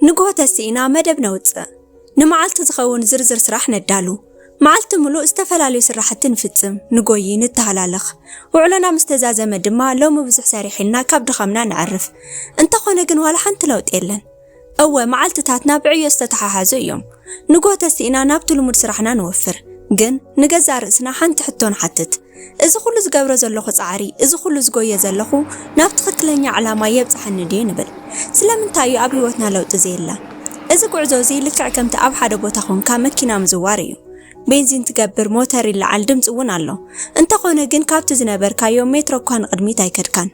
ንግሆ ተሲእና መደብ ነውጽእ። ንመዓልቲ ዝኸውን ዝርዝር ስራሕ ነዳሉ። መዓልቲ ምሉእ ዝተፈላለዩ ስራሕቲ ንፍጽም፣ ንጎይ፣ ንተሃላለኽ። ውዕሎና ምስ ተዛዘመ ድማ ሎሚ ብዙሕ ሰሪሕልና ካብ ድኻምና ነዕርፍ። እንተኾነ ግን ዋላ ሓንቲ ለውጢ የለን። እወ፣ መዓልትታትና ብዕዮ ዝተተሓሓዙ እዮም። ንግሆ ተሲእና ናብቲ ልሙድ ስራሕና ንወፍር። ግን ንገዛእ ርእስና ሓንቲ ሕቶ ንሓትት። እዚ ኩሉ ዝገብሮ ዘለኹ ጻዕሪ፣ እዚ ኩሉ ዝጎየ ዘለኹ ናብ ትኽክለኛ ዕላማ የብጽሓኒ ድዩ ንብል። ስለምንታይ እዩ ኣብ ህይወትና ለውጢ ዘየለ? እዚ ጉዕዞ እዚ ልክዕ ከምቲ ኣብ ሓደ ቦታ ኾንካ መኪና ምዝዋር እዩ። ቤንዚን ትገብር፣ ሞተር ይለዓል፣ ድምፂ እውን ኣሎ። እንተኾነ ግን ካብቲ ዝነበርካዮ ሜትሮ እኳ ንቕድሚት ኣይከድካን።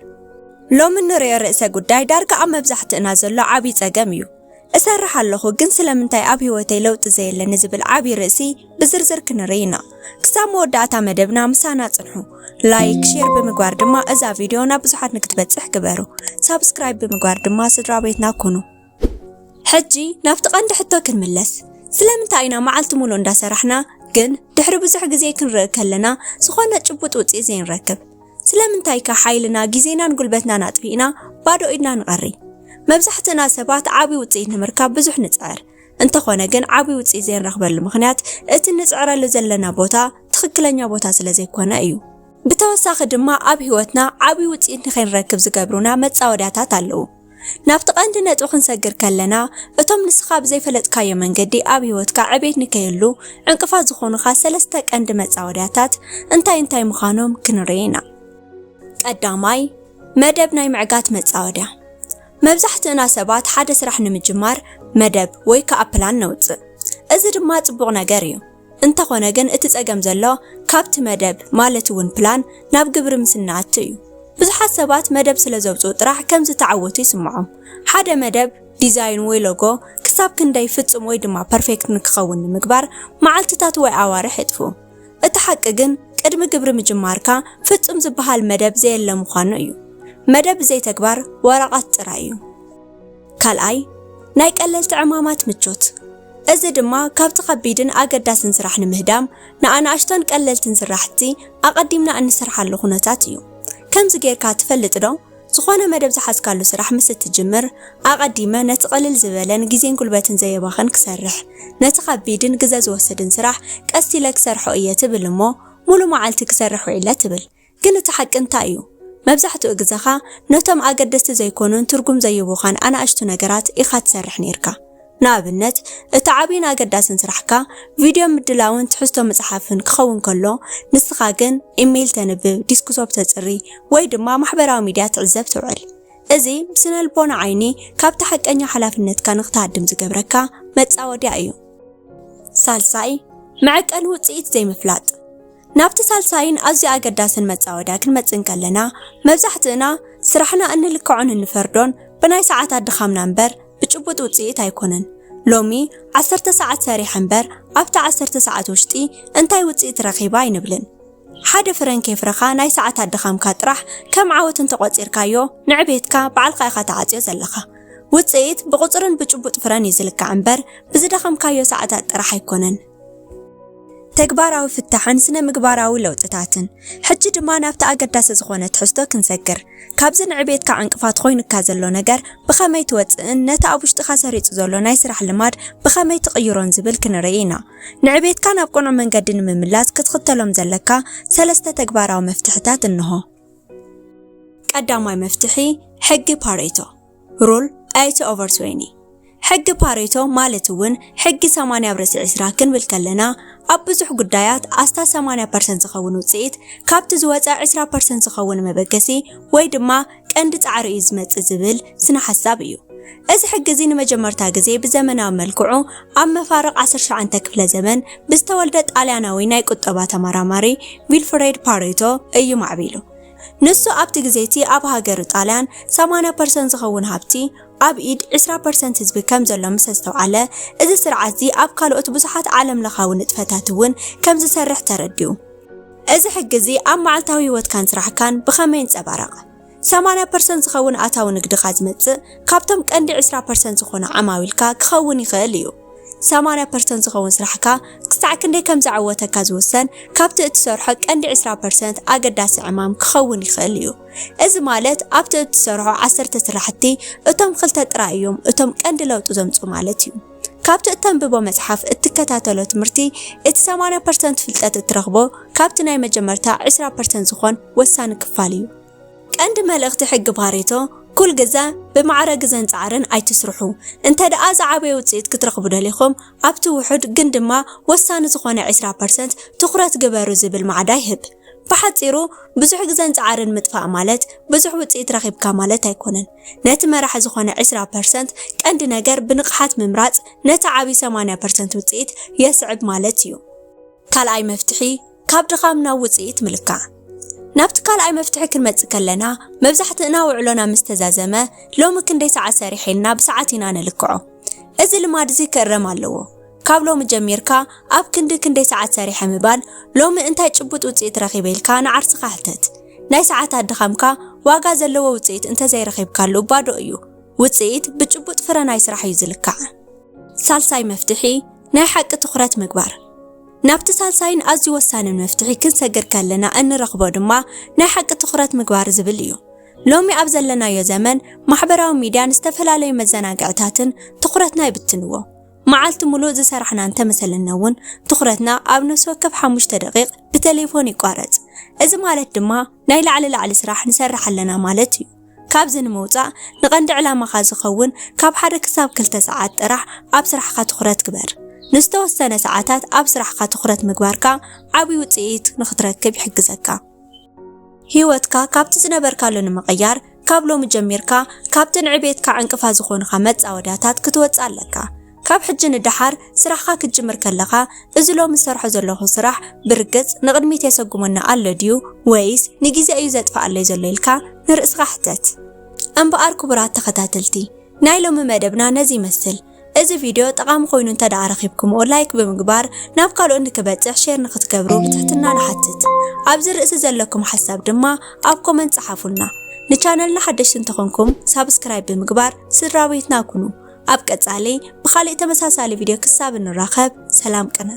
ሎሚ እንሪኦ ርእሰ ጉዳይ ዳርጋ ኣብ መብዛሕትእና ዘሎ ዓብዪ ጸገም እዩ። እሰርሕ ኣለኹ ግን ስለምንታይ ኣብ ህይወተይ ለውጢ ዘየለኒ ዝብል ዓብዪ ርእሲ ብዝርዝር ክንርኢ ኢና። ክሳብ መወዳእታ መደብና ምሳና ጽንሑ። ላይክ፣ ሼር ብምግባር ድማ እዛ ቪድዮ ናብ ብዙሓት ንክትበጽሕ ግበሩ። ሳብስክራይብ ብምግባር ድማ ስድራ ቤትና ኩኑ። ሕጂ ናብቲ ቀንዲ ሕቶ ክንምለስ። ስለምንታይ ኢና መዓልቲ ሙሉእ እንዳሰራሕና ግን ድሕሪ ብዙሕ ግዜ ክንርኢ ከለና ዝኾነ ጭቡጥ ውጽኢት ዘይንረክብ? ስለምንታይ ከ ሓይልና፣ ግዜናን ጉልበትናን ኣጥፊእና ባዶ ኢድና ንቐሪ? መብዛሕትእና ሰባት ዓቢ ውጽኢት ንምርካብ ብዙሕ ንጽዕር። እንተኾነ ግን ዓቢ ውጽኢት ዘይንረኽበሉ ምኽንያት እቲ ንጽዕረሉ ዘለና ቦታ ትኽክለኛ ቦታ ስለ ዘይኮነ እዩ። ብተወሳኺ ድማ ኣብ ህይወትና ዓቢ ውጽኢት ንኸይንረክብ ዝገብሩና መጻወድያታት ኣለዉ። ናብቲ ቀንዲ ነጥቢ ክንሰግር ከለና፣ እቶም ንስኻ ብዘይፈለጥካዮ መንገዲ ኣብ ህይወትካ ዕቤት ንከይህሉ ዕንቅፋት ዝኾኑኻ ሰለስተ ቀንዲ መጻወድያታት እንታይ እንታይ ምዃኖም ክንርኢ ኢና። ቀዳማይ፣ መደብ ናይ ምዕጋት መጻወድያ። መብዛሕትእና ሰባት ሓደ ስራሕ ንምጅማር መደብ ወይ ከኣ ፕላን ነውጽእ። እዚ ድማ ጽቡቕ ነገር እዩ። እንተኾነ ግን እቲ ጸገም ዘሎ ካብቲ መደብ፣ ማለት እውን ፕላን፣ ናብ ግብሪ ምስ እንኣቱ እዩ። ብዙሓት ሰባት መደብ ስለ ዘውጽኡ ጥራሕ ከም ዝተዓወቱ ይስምዖም። ሓደ መደብ፣ ዲዛይን ወይ ሎጎ ክሳብ ክንደይ ፍጹም ወይ ድማ ፐርፌክት ንክኸውን ንምግባር መዓልትታት ወይ ኣዋርሕ የጥፍኡ። እቲ ሓቂ ግን ቅድሚ ግብሪ ምጅማርካ ፍጹም ዝበሃል መደብ ዘየለ ምዃኑ እዩ። መደብ ብዘይ ተግባር ወረቐት ጥራይ እዩ። ካልኣይ፣ ናይ ቀለልቲ ዕማማት ምቾት። እዚ ድማ ካብቲ ከቢድን ኣገዳስን ስራሕ ንምህዳም ንኣናእሽቶን ቀለልትን ስራሕቲ ኣቐዲምና እንሰርሓሉ ኩነታት እዩ። ከምዚ ጌርካ ትፈልጥ ዶ? ዝኾነ መደብ ዝሓዝካሉ ስራሕ ምስ እትጅምር፣ ኣቐዲመ ነቲ ቅልል ዝበለን ግዜን ጉልበትን ዘየባኽን ክሰርሕ፣ ነቲ ከቢድን ግዘ ዝወስድን ስራሕ ቀስ ኢለ ክሰርሖ እየ ትብል እሞ፣ ሙሉ መዓልቲ ክሰርሕ ውዒለ ትብል። ግን እቲ ሓቂ እንታይ እዩ? መብዛሕትኡ ግዘኻ ነቶም ኣገደስቲ ዘይኮኑን ትርጉም ዘይህቡኻን ኣናእሽቱ ነገራት ኢኻ ትሰርሕ ኔርካ። ንኣብነት፣ እቲ ዓብይን ኣገዳስን ስራሕካ ቪድዮ ምድላውን ትሕዝቶ ምጽሓፍን ክኸውን ከሎ፣ ንስኻ ግን ኢሜይል ተንብብ፣ ዲስክቶፕ ተጽሪ፣ ወይ ድማ ማሕበራዊ ሚድያ ትዕዘብ ትውዕል። እዚ ብስነልቦና ዓይኒ ካብቲ ሓቀኛ ሓላፍነትካ ንኽትሃድም ዝገብረካ መጻወድያ እዩ። ሳልሳይ፣ መዐቀኒ ውጽኢት ዘይምፍላጥ። ናብቲ ሳልሳይን ኣዝዩ ኣገዳስን መጻወድያ ክንመጽእ እንከለና፣ መብዛሕትእና ስራሕና እንልክዖን እንፈርዶን ብናይ ሰዓታት ድኻምና እምበር ብጭቡጥ ውጽኢት ኣይኮነን። ሎሚ ዓሰርተ ሰዓት ሰሪሐ እምበር ኣብቲ ዓሰርተ ሰዓት ውሽጢ እንታይ ውጽኢት ረኺበ ኣይንብልን። ሓደ ፍረን ከይፍረኻ ናይ ሰዓታት ድኻምካ ጥራሕ ከም ዓወት እንተቖጺርካዮ፣ ንዕቤትካ ባዕልኻ ኢኻ ተዓጽዮ ዘለኻ። ውጽኢት ብቑጽርን ብጭቡጥ ፍረን እዩ ዝልካዕ እምበር ብዝደኸምካዮ ሰዓታት ጥራሕ ኣይኮነን። ተግባራዊ ፍታሕን ስነ ምግባራዊ ለውጥታትን። ሕጂ ድማ ናብቲ ኣገዳሲ ዝኾነ ትሕዝቶ ክንሰግር። ካብዚ ንዕቤትካ ዕንቅፋት ኮይኑካ ዘሎ ነገር ብኸመይ ትወጽእን ነቲ ኣብ ውሽጥኻ ሰሪጹ ዘሎ ናይ ስራሕ ልማድ ብኸመይ ትቕይሮን ዝብል ክንርኢ ኢና። ንዕቤትካ ናብ ቅኑዕ መንገዲ ንምምላስ ክትኽተሎም ዘለካ ሰለስተ ተግባራዊ መፍትሕታት እንሆ። ቀዳማይ መፍትሒ፣ ሕጊ ፓሬቶ፣ Rule eighty over twenty። ሕጊ ፓሬቶ ማለት እውን ሕጊ ሰማንያ ኣብ ርእሲ ዕስራ ክንብል ከለና፣ ኣብ ብዙሕ ጉዳያት ኣስታት ሰማንያ ፐርሰንት ዝኸውን ውጽኢት ካብቲ ዝወጸ ዕስራ ፐርሰንት ዝኸውን መበገሲ ወይ ድማ ቀንዲ ጻዕሪ እዩ ዝመጽእ ዝብል ስነ ሓሳብ እዩ። እዚ ሕጊ እዚ ንመጀመርታ ግዜ ብዘመናዊ መልክዑ ኣብ መፋርቕ ዓሰርተ ትሽዓተ ክፍለ ዘመን ብዝተወልደ ጣልያናዊ ናይ ቁጠባ ተመራማሪ ቪልፍሬድ ፓሬቶ እዩ ማዕቢሉ። ንሱ ኣብቲ ግዜ እቲ ኣብ ሃገሩ ጣልያን ሰማንያ ፐርሰንት ዝኸውን ሃብቲ ኣብ ኢድ ዕስራ ፐርሰንት ህዝቢ ከም ዘሎ ምስ ኣስተውዓለ፣ እዚ ስርዓት እዚ ኣብ ካልኦት ብዙሓት ዓለምለኻዊ ንጥፈታት እውን ከም ዝሰርሕ ተረዲኡ። እዚ ሕጊ እዚ ኣብ መዓልታዊ ህይወትካን ስራሕካን ብኸመይ ይንጸባረቕ? ሰማንያ ፐርሰንት ዝኸውን ኣታዊ ንግድኻ ዝመጽእ ካብቶም ቀንዲ ዕስራ ፐርሰንት ዝኾኑ ዓማዊልካ ክኸውን ይኽእል እዩ። ሰማንያ ፐርሰንት ዝኸውን ስራሕካ ክሳዕ ክንደይ ከም ዘዐወተካ ዝውሰን ካብቲ እትሰርሖ ቀንዲ ዕስራ ፐርሰንት ኣገዳሲ ዕማም ክኸውን ይኽእል እዩ። እዚ ማለት ኣብቲ እትሰርሖ ዓሰርተ ስራሕቲ እቶም ክልተ ጥራይ እዮም እቶም ቀንዲ ለውጢ ዘምጽኡ ማለት እዩ። ካብቲ እተንብቦ መጽሓፍ፣ እትከታተሎ ትምህርቲ፣ እቲ ሰማንያ ፐርሰንት ፍልጠት እትረኽቦ ካብቲ ናይ መጀመርታ ዕስራ ፐርሰንት ዝኾን ወሳኒ ክፋል እዩ። ቀንዲ መልእኽቲ ሕጊ ፓሬቶ፣ ኩል ግዘ ብማዕረ ግዘን ጻዕርን ኣይትስርሑ። እንተ ደኣ ዝዓበየ ውጽኢት ክትረኽቡ ደሊኹም፣ ኣብቲ ውሑድ ግን ድማ ወሳኒ ዝኾነ ዕስራ ፐርሰንት ትኹረት ግበሩ ዝብል ማዕዳ ይህብ። ብሓጺሩ፣ ብዙሕ ግዘን ጻዕርን ምጥፋእ ማለት ብዙሕ ውጽኢት ረኺብካ ማለት ኣይኮነን። ነቲ መራሒ ዝኾነ ዕስራ ፐርሰንት ቀንዲ ነገር ብንቕሓት ምምራጽ ነቲ ዓቢ ሰማንያ ፐርሰንት ውጽኢት የስዕብ ማለት እዩ። ካልኣይ መፍትሒ፣ ካብ ድኻም ናብ ውጽኢት ምልካዕ። ናብቲ ካልኣይ መፍትሒ ክንመጽእ ከለና፣ መብዛሕትእና ውዕሎና ምስ ተዛዘመ፣ ሎሚ ክንደይ ሰዓት ሰሪሐ ኢልና ብሰዓት ኢና ንልክዖ። እዚ ልማድ እዚ ክእረም ኣለዎ። ካብ ሎሚ ጀሚርካ ኣብ ክንዲ ክንደይ ሰዓት ሰሪሐ ምባል፣ ሎሚ እንታይ ጭቡጥ ውጽኢት ረኺበ ኢልካ ንዓርስኻ ሕተት። ናይ ሰዓታት ድኻምካ ዋጋ ዘለዎ ውጽኢት እንተዘይረኺብካሉ ባዶ እዩ። ውጽኢት ብጭቡጥ ፍረ ናይ ስራሕ እዩ ዝልካዕ። ሳልሳይ መፍትሒ፣ ናይ ሓቂ ትኹረት ምግባር። ናብቲ ሳልሳይን ኣዝዩ ወሳንን መፍትሒ ክንሰግር ከለና እንረኽቦ ድማ ናይ ሓቂ ትኹረት ምግባር ዝብል እዩ። ሎሚ ኣብ ዘለናዮ ዘመን ማሕበራዊ ሚድያን ዝተፈላለዩ መዘናግዕታትን ትኹረትና ይብትንዎ። መዓልቲ ሙሉእ ዝሰራሕና እንተመሰለና እውን ትኹረትና ኣብ ነፍሲ ወከፍ ሓሙሽተ ደቂቕ ብቴሌፎን ይቋረጽ። እዚ ማለት ድማ ናይ ላዕሊ ላዕሊ ስራሕ ንሰርሕ ኣለና ማለት እዩ። ካብዚ ንምውጻእ ንቐንዲ ዕላማኻ ዝኸውን ካብ ሓደ ክሳብ ክልተ ሰዓት ጥራሕ ኣብ ስራሕኻ ትኹረት ግበር። ንዝተወሰነ ሰዓታት ኣብ ስራሕኻ ትኹረት ምግባርካ ዓብዪ ውጽኢት ንኽትረክብ ይሕግዘካ። ህይወትካ ካብቲ ዝነበርካሉ ንምቕያር፣ ካብ ሎሚ ጀሚርካ ካብተን ዕቤትካ ዕንቅፋት ዝኾኑኻ መጻወድያታት ክትወጽእ ኣለካ። ካብ ሕጂ ንደሓር ስራሕኻ ክትጅምር ከለኻ፣ "እዚ ሎሚ ዝሰርሖ ዘለኹ ስራሕ ብርግጽ ንቕድሚት የሰጉመኒ ኣሎ ድዩ ወይስ ንግዜ እዩ ዘጥፍኣለይ ዘሎ?" ኢልካ ንርእስኻ ሕተት። እምበኣር ክቡራት ተኸታተልቲ፣ ናይ ሎሚ መደብና ነዚ ይመስል። እዚ ቪድዮ ጠቓሚ ኮይኑ እንተ ደኣ ረኺብኩምዎ፣ ላይክ ብምግባር ናብ ካልኦት ንክበጽሕ ሼር ንክትገብሩ ብትሕትና ንሓትት። ኣብዚ ርእሲ ዘለኩም ሓሳብ ድማ ኣብ ኮመንት ጸሓፉልና። ንቻነልና ሓደሽቲ እንተኾንኩም ሳብስክራይብ ብምግባር ስድራ ቤትና ኩኑ። ኣብ ቀጻሊ ብኻልእ ተመሳሳሊ ቪድዮ ክሳብ እንራኸብ ሰላም ቅነ።